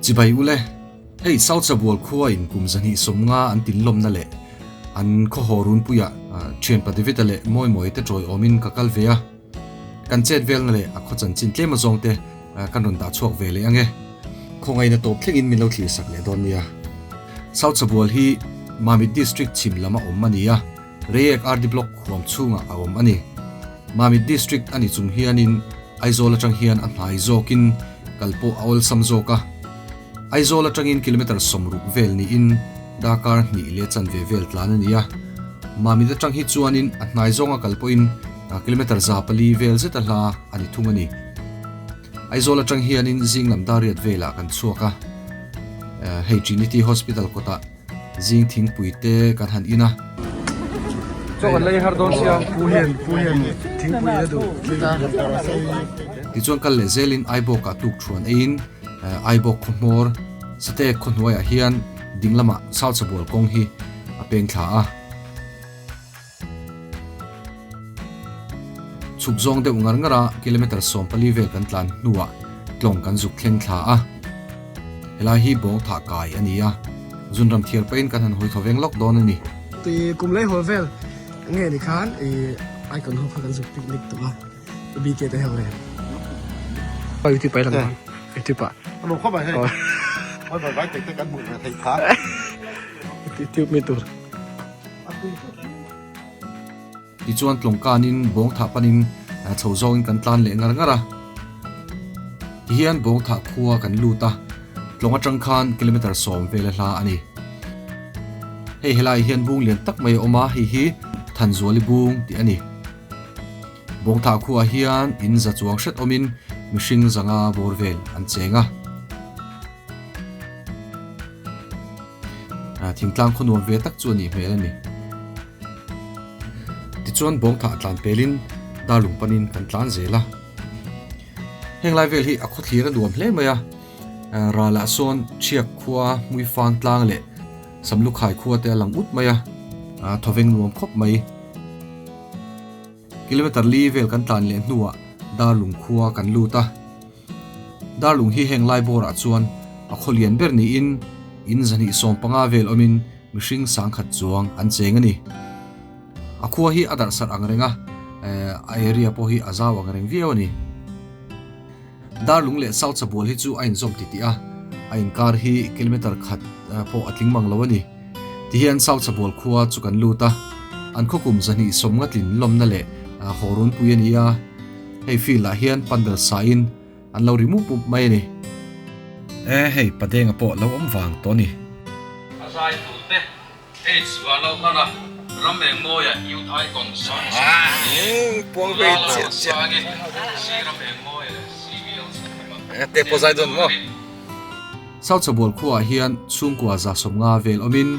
Chibai ule, hei South Sabual khua in kum 250 an tinlawmna leh an khaw haw runpuiah thianpa David-a leh Mawimawia te tawiawmin ka kal ve a. Kan chet velna leh a khaw chanchin tlem azawng te kan rawn dah chhuak ve leh ang e. Khawngaihna tawp thlengin min lo thlir sak leh dawn nia. South Sabual hi Mamit District chhim lam a awm a ni a, Reiek RD Block huam chhungah a awm a ni. Mamit District a ni chung hianin Aizawl atang hian a hnai zawkin kal pawh a awlsam zawk a. Aizawl atangin kilometre 60 vel niin darkar hnih leh chanve vel tlan a ni a. Mamit atang hi chuanin a hnai zawnga kal pawhin kilometre 400 vel zet a hla a ni thung a ni. Aizawl atang hianin zing lam dariat velah kan chhuak a. Hei Trinity Hospital kawtah zing thingpui te kan han in a. Chaw kan lei har dawn sia. Pu hian pu hian thingpui a duh. Tichuan kal leh zelin Aibawkah tuk thuan eiin Aibawk khaw hmawr Satek khaw hnuaiah hian ding lamah South Sabual kawng hi a peng thla a. Chhuk zawng deuh ngar ngar a kilometre 14 vel kan tlan hnuah tlawng kan zuk thleng thla a. Helai hi bawng thah kai a ni a, zunram thiar pahin kan han hawi thaw veng lawk dawn a ni. Ti kum lei hawl vel nge ni khan i icon ho kha kan zuk picnic tawh a, i BK te ho nen. Aw youtube ah i lang dawn, youtube ah. Ano khawp ah hei, oi bai bai tek te kan hmuh ve thei kha. Youtube mi tur. Tichuan tlawng kanin bawng thah panin chho zawngin kan tlan leh ngar ngar a. Tihian bawng thah khua kan lut a, tlawng atang khan kilometre 10 vel a hla a ni. Hei helai hian bung lian tak mai a awm a, hei hi Thanzuali bung tih a ni. Bawng thah khuaah hian in za chuang hret awmin mihring zanga bawr vel an cheng a. Thingtlang khaw nuam ve tak chu a nih hmel a ni. Tichuan bawng thah tlan pelin darlung panin kan tlan zel a. Heng lai vel hi a khaw thlir a nuam hle mai a. Ralah sawn Thiak khua Hmuifang tlang leh Samlukhai khua te a lang ut mai a. Thawveng nuam khawp mai. Kilometre li vel kan tlan leh hnuah darlung khua kan lut a. Darlung hi heng lai bawrah chuan a khaw lian ber niin in 250 vel awmin mihring 100 chuang an cheng a ni. A khua hi a darhsarh ang reng a, a area pawh hi a zau ang reng viau a ni. Darlung leh South Sabual hi chu a inzawm titih a, a inkar hi kilometre khat pawh a tling mang lo a ni. Tihian South Sabual khua chu kan lut a, an khaw kum 250 tlin lawmna leh haw runpui a ni a. Hei field ah hian pandal sa in an lo ri mup mup mai a ni. E hei Padenga pawh lo awm vang tawh a ni. A zai tur te AIDS vah lo hlan a, ram eng mawia Youth Icon sang Lalo Sangi, C ram eng mawia leh CBL Chhunhima Te pawh zai dawn maw? South Sabual khuaah hian chhungkua 150 vel awmin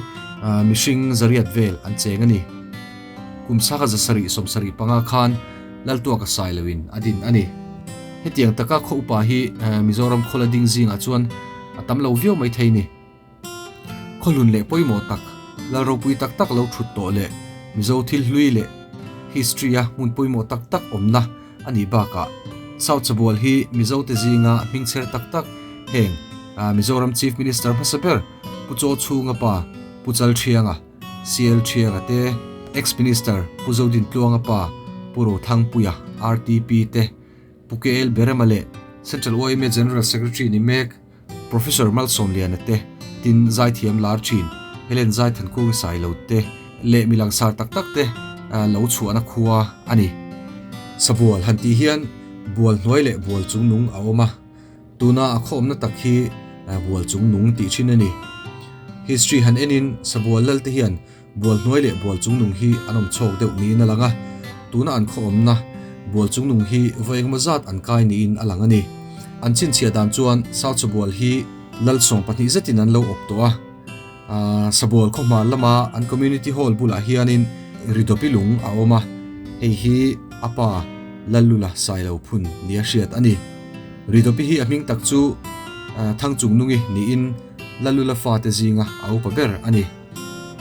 mihring 800 vel an cheng a ni. Kum saka 775 khan Laltuaka sai loin a din a ni. Hetiang taka khaw upa hi Mizoram khawla ding zingah chuan a tam lo viau mai thei ni. Khawhlun leh pawimawh tak, Lalropui tak tak lo thut tawh leh Mizo thil hlui leh history a hmun pawimawh tak tak awmna a nih bakah South Sabual hi Mizo te zinga hmingchher tak tak heng Mizoram Chief Minister hmasa ber Pu Chaw Chhunga pa Pu Chal Thianga, CL Thianga te, Ex-Minister Pu Zodin Tluanga pa Pu Rothangpuia, RTP te, Pu KL Berema leh Central YMA General Secretary ni mek Professor Malsawmliana te, tin zaithiam lar thin Helen Zaithankungi Sailo te leh mi langsar tak tak te lo chhuahna khua a ni. Sabual han tih hian bual hnuai leh bual chungnung a awm a, tuna a khawmna tak hi bual chungnung tih thin a ni. History han enin Sabual lal te hian bual hnuai leh bual chungnung hi an awm chhawk deuh niin a lang a, tuna an khawmna bual chungnung hi vawi engemaw zat an kai niin a lang a ni. An chhinchhiah dan chuan South Sabual hi lal 12 zetin an lo awp tawh a, Sabual khaw hmar lama an community hall bulah hianin Ridopi lung a awm a, hei hi a pa Lallula Sailo phun nia hriat a ni. Ridopi hi a hming tak chu Thangchungnungi niin Lallula fate zinga a upa ber a ni.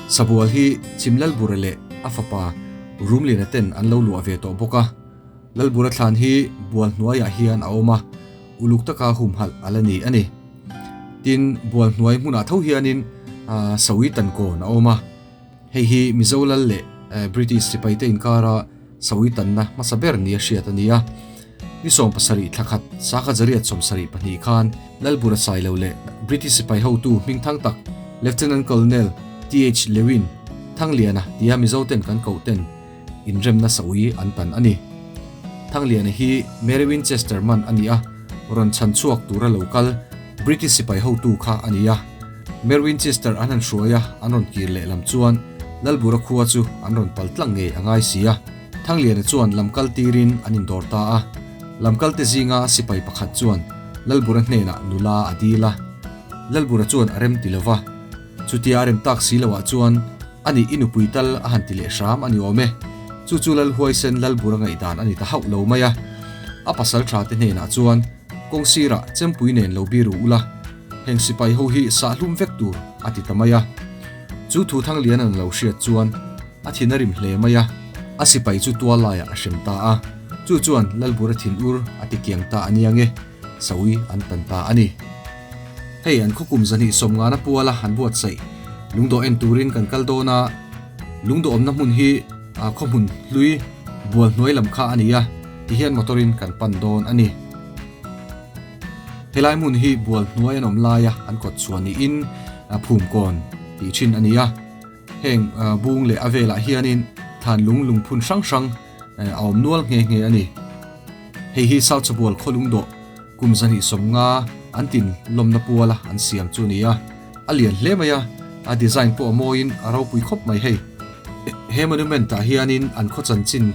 Sabual hi Chim Lalbura leh a fapa Rumliana ten an lo luah ve tawh bawk a. Lalbura thlan hi bual hnuaiah hian a awm a, uluk taka humhalh a la ni a ni. Tin, bual hnuai hmunah tho hianin Sawi Tankawn a awm a. Hei hi Mizo lal leh British sipaite inkara sawi tanna hmasa ber nia hriat a ni a. Ni 70 thla khat Sakha Zariat 72 khan Lalbura Sailo leh British sipai hotu hmingthang tak Lieutenant Colonel TH Lewin Thangliana tia Mizoten kan koh ten inremna sawi an tan a ni. Thangliana hi Mary Winchester man a ni a, rawn chhan chhuak tura lo kal British sipai hotu kha a ni a. Mary Winchester an han hruai a, an rawn kir leh lam chuan Lalbura khua chu an rawn pal tlang ngei a ngai si a. Thangliana chuan lam kal tirin an indawr ta a. Lam kalte zinga sipai pakhat chuan Lalbura hnenah nula a dil a. Lalbura chuan a rem ti lo va. Chutia a rem tak si loah chuan a nih i nupui tal a han ti leh hram a ni awm e. Chu chu Lalhuaisen Lalbura ngaihdan a ni ta hauh lo mai a. A pasal tha te hnenah chuan kawng sirah chempui nen lo biru ula, heng sipai ho hi sahhlum vek tur a ti ta mai a. Chu thu Thangliana'n lo hriat chuan a thin a rim hle mai a, a sipai chu tual laiah a hrem ta a. Chu chuan Lalbura thinur a ti kiang ta a nia nge, sawi an tan ta a ni. Hei an khaw kum zahnih sawmngana puala an buatsaih lungdawh en turin kan kal dawn a, lungdawh awmna hmun hi khaw hmun hlui bual hnuai lam kha a ni a, tihian motor in kan pan dawn a ni. Helai hmun hi bual hnuai an awm laia an kawt chhuah niin phum kawn tih thin a ni a, heng bung leh a velah hianin thlan lung lungphun hrang hrang a awm nual nghe nghe a ni. Hei hi South Chabual khaw lungdawh kum 250 an tin lawmna puala an siam chu a ni a, a lian hle mai a, a design pawh a mawiin a ropui khawp mai hei. He monument ah hianin an khaw chanchin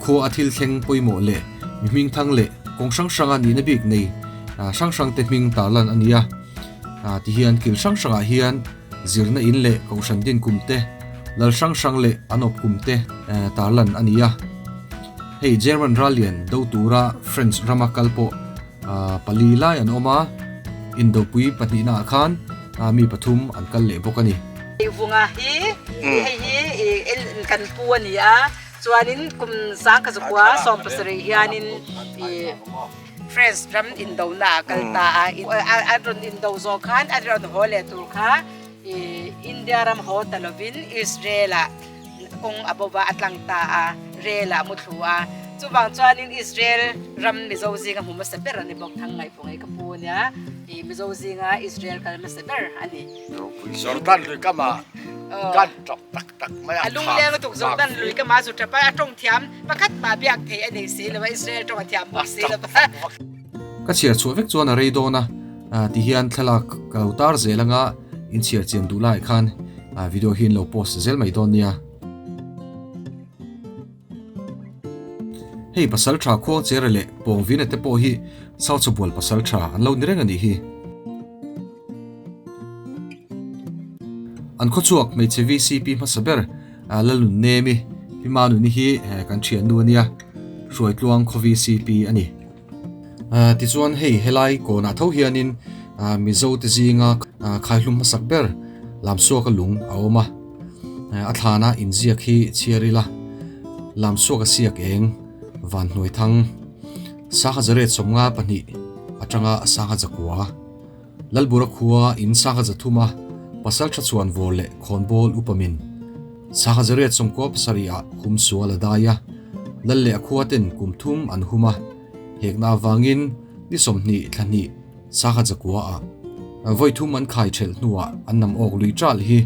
khua a thil thleng pawimawh leh mi hming thang leh kawng hrang hranga nihna bik nei hrang hrang te hming tarlan a ni a, tihian kil hrang hrangah hian zirna in leh kohhran din kum te, lal hrang hrang leh an awp kum te tarlan a ni a. Hei German rallian do tura French rama kal pawh pali lai an awm a, indopui pahnihnaah khan mi pathum an kal leh bawk a ni. Vunga hi hei hi kan pu a ni a, chuanin kum sangkha zakua 70 hianin French ram indona a kal ta a, a rawn indo zawh khan a rawn haw leh tur kha India ram haw ta lovin Israel ah kawng a bo va a tlang ta a, rel ah a mu thlu a. Chuvang chuanin Israel ram Mizo zinga hmu hmasa ber a ni bawk, Thang Ngaihpawh ngei ka pu a nia, Mizo zinga Israel kal hmasa ber a ni. Jordan lui kama gan tawk tak tak mai a. A lungleng lutuk Jordan lui kama zu tap a, a tawng thiam pakhat mah biak thei a nei si lo va, Israel tawng a thiam bawk si lo va. Ka chhiar chhuah vek chuan a rei dawn a, tihian thlalak ka lo tar zel anga inchhiar chian duh laiah khan video hi an lo post zel mai dawn nia. Hei pasal tha khuang chera leh pawngvina te pawh hi South Chabual pasal tha an lo ni reng a nih hi. An khawchhuak hmeichhe VCP hmasa ber Lalnun Nemi Pi Manuni hi kan thiannu a nia, Hruaitluang khaw VCP a ni. Tichuan hei helai kawnah tho hianin Mizo te zinga khaihlum hmasak ber Lamsuaka lung a awm a, a thlana inziak hi chhiar ila Lamsuaka siak eng van hnuai thang Sangha Zariat 52 atanga Sangha Zakua Lalbura khua in Sangha Zathuma pasal tha chhuan vawl leh khawnbawl upamin Sangha Zariat 97 ah hum sual a dai a, Lal leh a khua ten kum thum an hum a, hekna avangin ni 20 thla hnih Sangha Zakua ah vawi thum an khai thelh hnuah an nam awk lui ṭal hi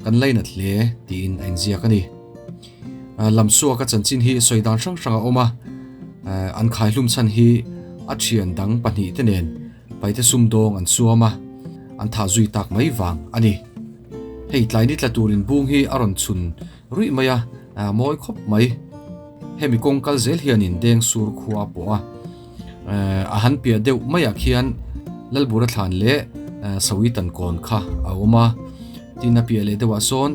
kan lainat hle tiin a inziak a ni. Lamsuaka chanchin hi sawi dan hrang hrang a awm a, an khaihlum chhan hi a thian dang pahnih te nen paite sumdawng an suam a, an thah zui tak mai vang a ni. Hei tlai ni tla turin bung hi a rawn chhun ruih mai a, mawi khawp mai. Hemi kawng kal zel hianin deng sur khua pawh a, a han piah deuh maiah khian Lalbura thlan leh Sawi Tankawn kha a awm a. Tin a piah leh deuhah sawn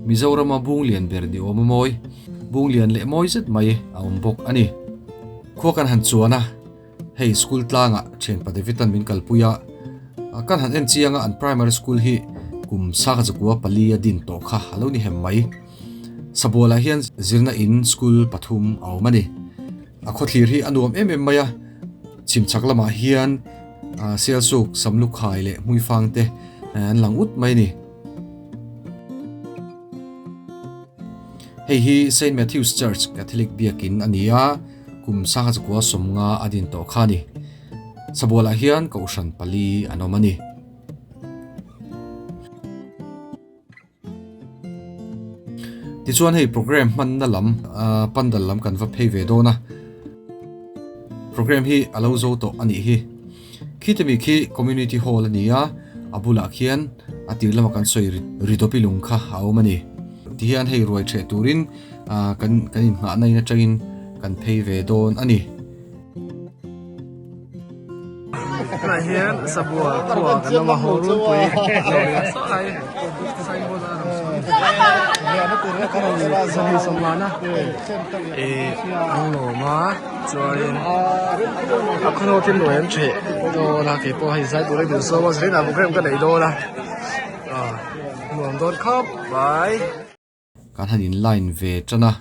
Mizorama bung lian ber ni awm a mawi, bung lian leh mawi zet mai a awm bawk a ni. Khua kan han chuan a. Hei school tlangah thianpa David-a'n min kalpui a, kan han en chiang a an primary school hi kum sangha zakua pali a din tawh kha a lo ni hem mai. Sabualah hian zirna in school pathum a awm a ni. A khawthlir hi a nuam em em mai a, chhimchhak lamah hian. Sialsuk, Samlukhai leh Hmuifang te an lang ut mai a ni. Hei hi Saint Matthew's Church Catholic biakin a ni a, kum sangha chakua sawmnga a din tawh kha a ni. Sabualah hian kohhran pali an awm a ni. Tichuan hei program hmanna lam pandal lam kan va phei ve dawn a, program hi a lo zo tawh a nih hi. Khiti mi khi community hall a ni a, a bulah khian a tir lama kan sawi ri dawpi lung kha a awm a ni. Tihian hei ruai ṭheh turin kan kan inngahna in aṭangin kan phei ve dawn a ni. Tunah hian Sabua khua kan awm a, haw runpui saw lai signboard a rawn sawi sawmhnih sawmlana ih an lawm a chuanin a khaw nawtin nuai an ṭheh dawn a keipawh hei zai tur a dil sawm a zirina program ka nei dawn a ah nuam dawn khawp mai. Kan han in line ve tan a,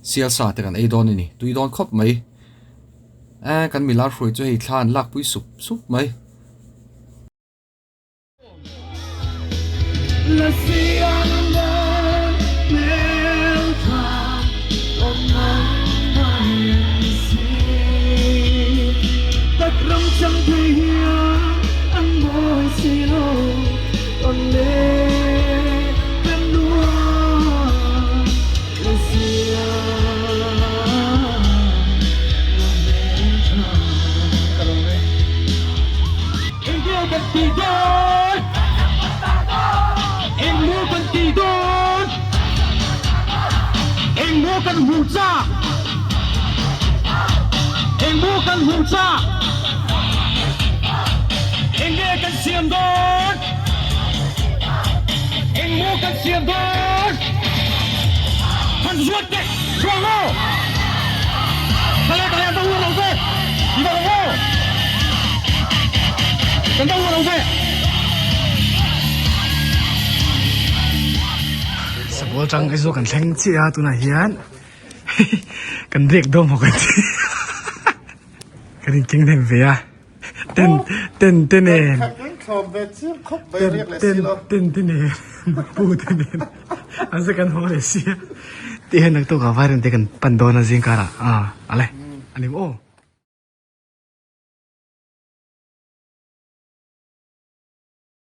sial sa te kan ei dawn a ni, tui dawn khawp mai. Eh kan milar hruai chu hei thla an lak pui sup sup mai. Sabual tang Aizawl kan thleng chiah a tunah hian kan riak dawn maw kan ti kan inkeng hnem ve a ten ten te nen ten ten te nen pu te nen an se kan haw leh sia tih hian naktuk ah vairen te kan pan dawn a zing karah ah ale ani maw.